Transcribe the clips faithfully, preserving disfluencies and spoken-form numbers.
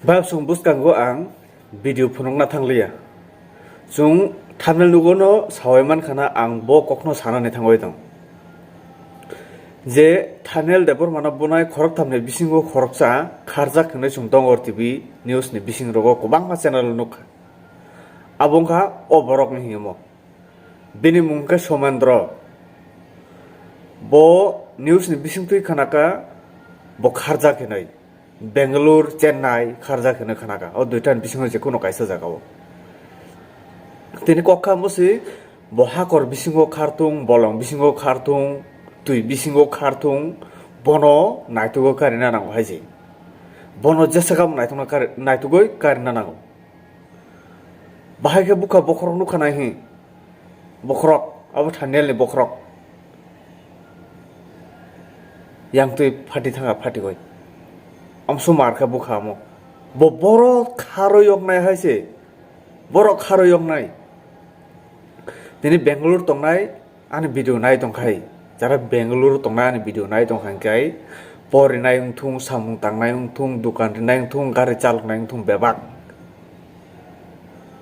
Bayapsong bwskango ang video phunukna thangliya. Chwng thumbnail nugo no sawi mankha na, ang bo kokno sanani thangwi tong. Je Thanel Debbarma no bunai khoroktham ni bisingo khoroksa kharjak hinwi chwng Dongor T V news ni bising rogo kwbangma channel o nukha. Abo wngkha o borok ni hinwi mo. Bini mung khe Somendro. Bo news ni bisingtwi khanaka bo kharjak hinwi. Bangalore, Chennai kharjak hinwi khanaka. O duita ni bisingo je kuno kaisa jaga o. Tini kok kha musi bo hakor bisingo khartung, bolong bisingo khartung, twi bisingo khartung, bono naitugo karina nango hai se. Bono jesa kamo naitugna kari-, naitugwi karina nango. Bahai khe bukha bokhorok nukha nai hi. Bokhorok, abo Thanel ni bokhorok. Yang twi phati thanga phatigoi. Amso mar khe bukha amo. Bo borok kharoi yoknai hai se. Borok kharoi yoknai. Tini Bangalore tongnai, ani video nai tongkhai. Jara Bangalore tongnai ani video nai tongkha hinkhe, porinai wngthung, samung tangnai wngthung, dukan rinai wngthung, gari chaloknai wngthung bebak.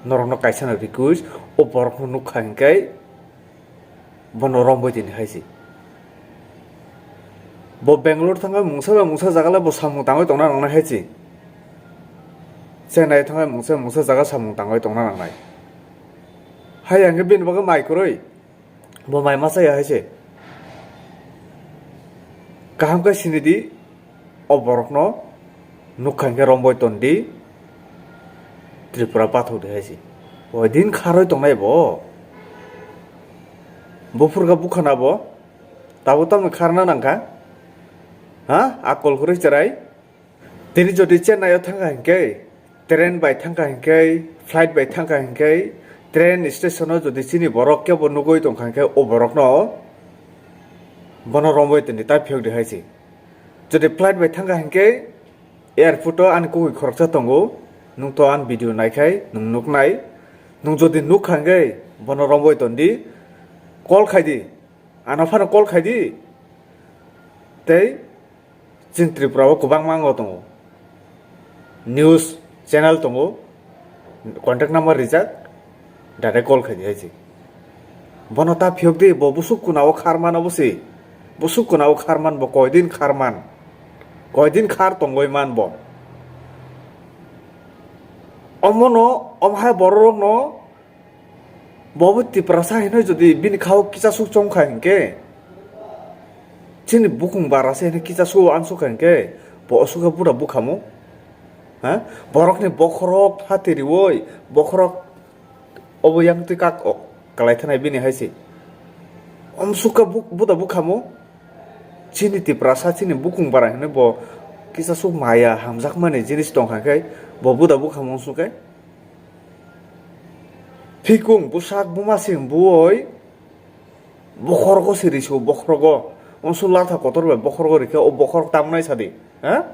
Norokno kaisa no request, o borokno nukha hinkhe, bono romboi tini hai se. Bo Bangalore thangkha mungsa bai mungsa jaga le bo samung tangwi tongna nangnai hai se. Chennai thangkha mungsa mungsa jaga samung tangwi tongna nangnai. Hai ang khe bini bagwi mai kwrwi. Bo mai masa ya hai se. Kaham khe sini di, o borokno nukha hinkhe romboi ton di, Tripura pathok di hai se. Oidin kharoi tongnai bo. Buphurkha bukhana bo. Tabuk tamni kharna nangkha. Ha? Akol kwrwi chwrai. Tini jodi Chennai o thangkha hinkhe, train bai thangkha hinkhe, flight bai thangkha hinkhe, train station o jodi chini borok kebo nugwi tongkha hinkhe, o borokno bono romboi tini ta phiyok di hai se. Jodi flight bai thangkha hinkhe, airport o ani kugui khoroksa tongo, nwng to ani video naikhai nwng nuknai, nwng jodi nukha hinkhe bono romboi ton di, call khai di, ano phano call khai di, tei Chini Tripura o kwbangma wngo tongo. News channel tongo. Contact number rijak. Direct call khaidi hai se. Bono ta phiyok di, bo busuk kuna o khar mano bo se. Busuk kuna o khar man bo koidin khar man. Koidin khar tongoi man bo. Omono, omo hai bororokno Bo bo Tiprasa hinwi jodi bini khao kisa suk chongkha hinkhe, chini bukung bara se hinwi kisa suk ansukha hinkhe, bo osuka buda bukhamo? Ha? Borokni bokhorok phati riwoi, bokhorok obo yang twi kak o, kalai thanai bini hai se. Omsuka bu-, buda bukhamo? Chini Tiprasa, chini bukung bara hinwi bo kisa suk maya hamjakmani jinis tongkha khe, bo buda bukhamo onsukhe? Phikung bwsak buma sing buoi bokhorogo se risu bokhorogo. Onsu latha kotor bai bokhorogo rikhe o bokhorok tamnai sadi. Ha?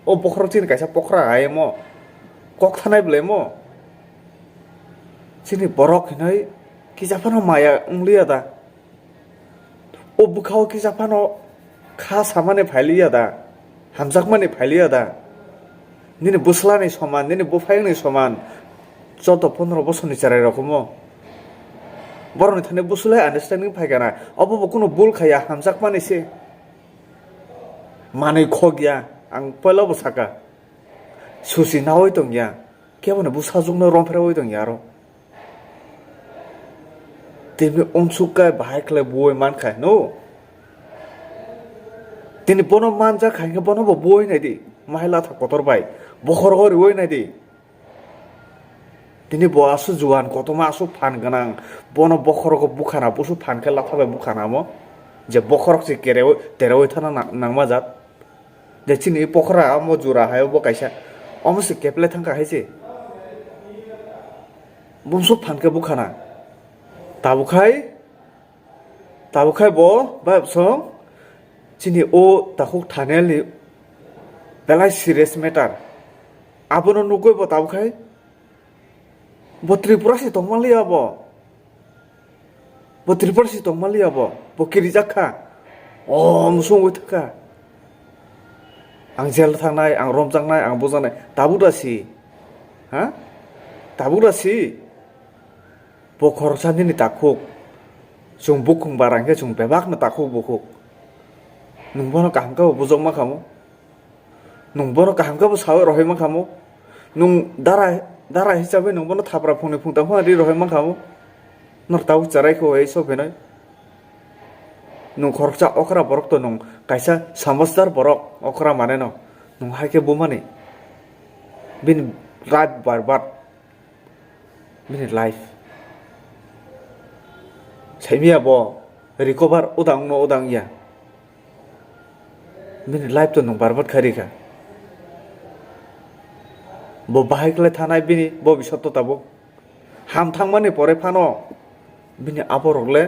O bokhorok chini kaisa pokhra hai mo. Kok thanai bwlai mo. Chini borok hinoi kisa phano maya wngliya da. O bwkhao kisa phano kha samani phailiya da, hamjakmani phailiya da. Nini bwslani soman, nini buphayungni soman, choudo pondro bosorni cherai rok omo. Borokni thani bwswlai understanding phaikha na. Obo bo kunu bul khaiya, hamjakmani se. Manwi khokya, ang poila bo saka. Susi nawi tongya, keboni bwsajwkno romphrewi tongya aro. Tini unsuk khe bahai khlai buoi mankha, no? Tini bono manjak hai khe bono bo buoi nai di, mahai latha kotor bai, bokhorogo rioi nai di. Tini bo aswk juan kotorma, aswk phan gwnang, bono bokhorogo bukhana, busu phan khe latha bai bukhana mo, je bokhorok se kereo, teroi thana nang-, nangma jat. Je chini pokhora omo jura hai obo kaisa. Omo se keple thangkha hai se. Bumsok phan khe bukhana. Tabuk khai, tabuk khai bo, ba song, chini o takhuk Thanel ni belai serious matter. Abono nugwi bo tabuk khai. Bo Tripura se tongmaliya bo. Bo Tripura se tongmaliya bo. Bo kirijak kha. O, musung oi thaka. Ang jel thangnai, ang romjaknai, ang bujaknai. Tabuk da si. Ha? Tabuk da si. Bo khoroksa nini takhuk. Chwng bukhung bara hwnkhe chwng bebakno takhuk bukhuk. Nwng bono kaham khe bo bujok ma khamu. Nwng bono kaham khe bo sawi rohoi ma khamu. Nwng dara, dara hisabe nwng bono thapra phungni phungtang phano ri rohoi ma khamu. Nor tabuk cherai khe hai sok phinai. Nwng khoroksa okra borok to nwng kaisa samajwdar borok okra maneno. Nwng hai khe bumani. Bini life barbat. Bini life. Saimia bo recover udang no udang ya. Bini life to nwng barbat khai rikha. Bo bahai khlai thanai bini bo bisat to tabuk. Ham thangmani pore phano bini aborok le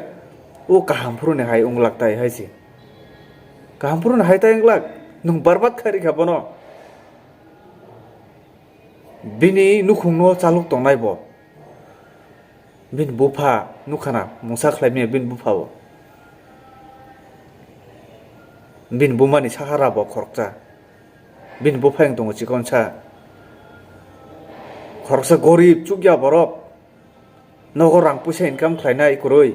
o kaham phuruni hai wng lak tai hai se. Kaham phuruni hai tai wng lak, nwng barbat khai rikha bono. Bini nukhungno chalok tongnai bo. Bini bupha nukhana mungsa khlaimaya bini bupha bo. Bini bumani sahara bo khoroksa. Bini buphang tongo chikonsa. Khoroksa gorib chukya borok. Nogo rang puisa income khlainai kwrwi.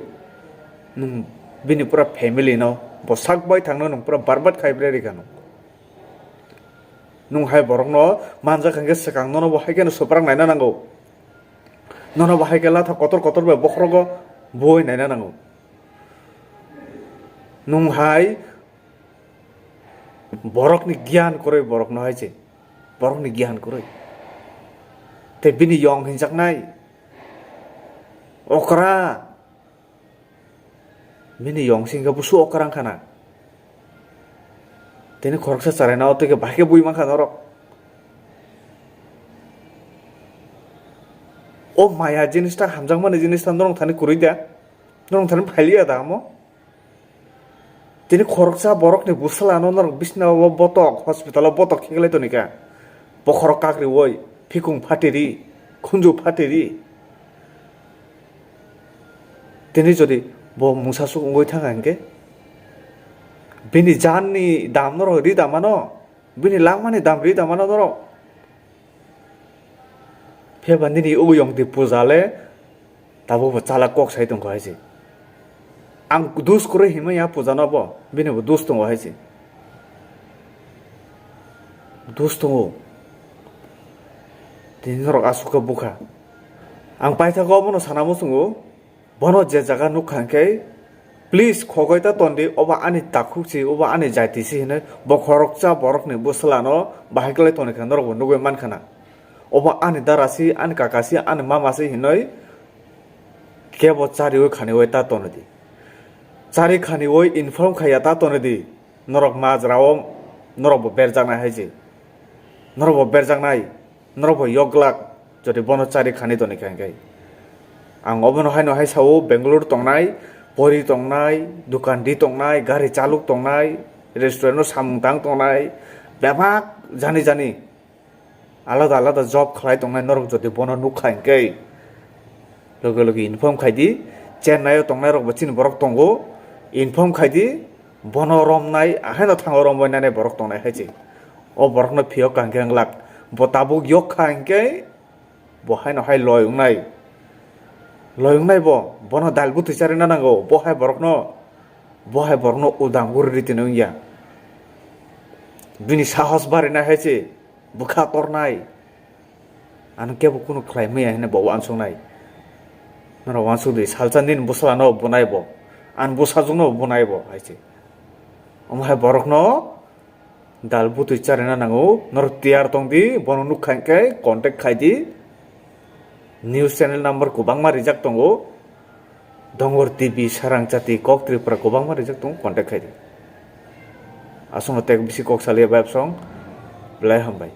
Nwng bini pura family no bo sak bai thangno nwng pura barbat khai bre rikha nwng. Nwng hai borokno manjak hwnkhe swkang nono bo hai kheno swprak naina nango. Nono bo hai khe latha kotor kotor bai bokhorogo bui naina nango. Nwng hai borokni giyan kwrwi borokno hai se. Borokni giyan kwrwi. Tei bini yong hinjaknai. Okra. Bini yong singkhe busu okra wngkhana. Tini khoroksa charaina o twi khe bahai khe bui mankha norok. O maya jinis ta hamjakmani jinis ta norok thani kwrwi da? Norok thani phailiya da amo? Tini khoroksa borokni bwsla no norok bisna o botok, hospital o botok khiklai tonikha. Bokhorok kakriwi, phikung phatiri, khunju phatiri. Tini jodi bo mungsasuk wngwi thangkha hinkhe, bini janni dam norok ri da mano, bini langmani dam ri da mano norok. Phiya ba nini o yong di puja le tabuk bo chala kok sai tongkha hai se. Ang dus kwrwi hinmaya puja no bo, bini bo dus tongo hai se. Dus tongo. Tini norok aswk khe bukha. Ang paithago obono sana muchungo. Bono je jaga nukha hinkhe, please khogoi ta tondi, obo ani takhuk si, obo ani jati si hinwi bo khoroksa borokni bwsla no bahai kwlai toni kha norok bo nugwi mankha na. Obo ani dara si, ani kaka si, ani mama si hinwi kebo chariwi khaniwi ta tonodi. Chari khaniwi inform khaiya ta tonodi. Norok majra o norok bo berjaknai hai se. Norok bo berjaknai, norok bo yoglak, jodi bono chari khani toni kha hinkhe. Ang obono haino hai sao, Bangalore tongnai, pori tongnai, dukan di tongnai, gari chaluk tongnai, restaurant o samung tang tongnai, bebak jani jani alada alada job khlai tongnai norok jodi bono nukha hinkhe, loge loge inform khai di. Chennai o tongnai rok bo chini borok tongo, inform khai di. Bono romnai, ahaino thango romwi nani borok tongnai hai se. O borokno phiyok kha hinkhe wng lak. Bo tabuk yok kha hinkhe, bo haino hai loi wngnai. Loi wngnai bo, bono dal bwtwi charwna nango. Bo hai borokno, bo hai borokno udang guri ri tini wngya. Bini sahos barinai hai se. Bwkha tornai. Ano kebo kunu khlai maya hinwi bo uansuknai. Norok uansuk di, salsa nini bwsla no bunai bo. Ani bwsajwk no bunai bo hai se. Omo hai borok no dal bwtwi charina nango. Norok tiyar tong di, bono nukha hinkhe contact khai di. News channel number kwbangma rijak tongo. Dongor T V, Sarang Chati, Kok Tripura kwbangma rijak tongo, contact khai di. Aswkno tek bisi kok saliya bai absong. Belai hambai.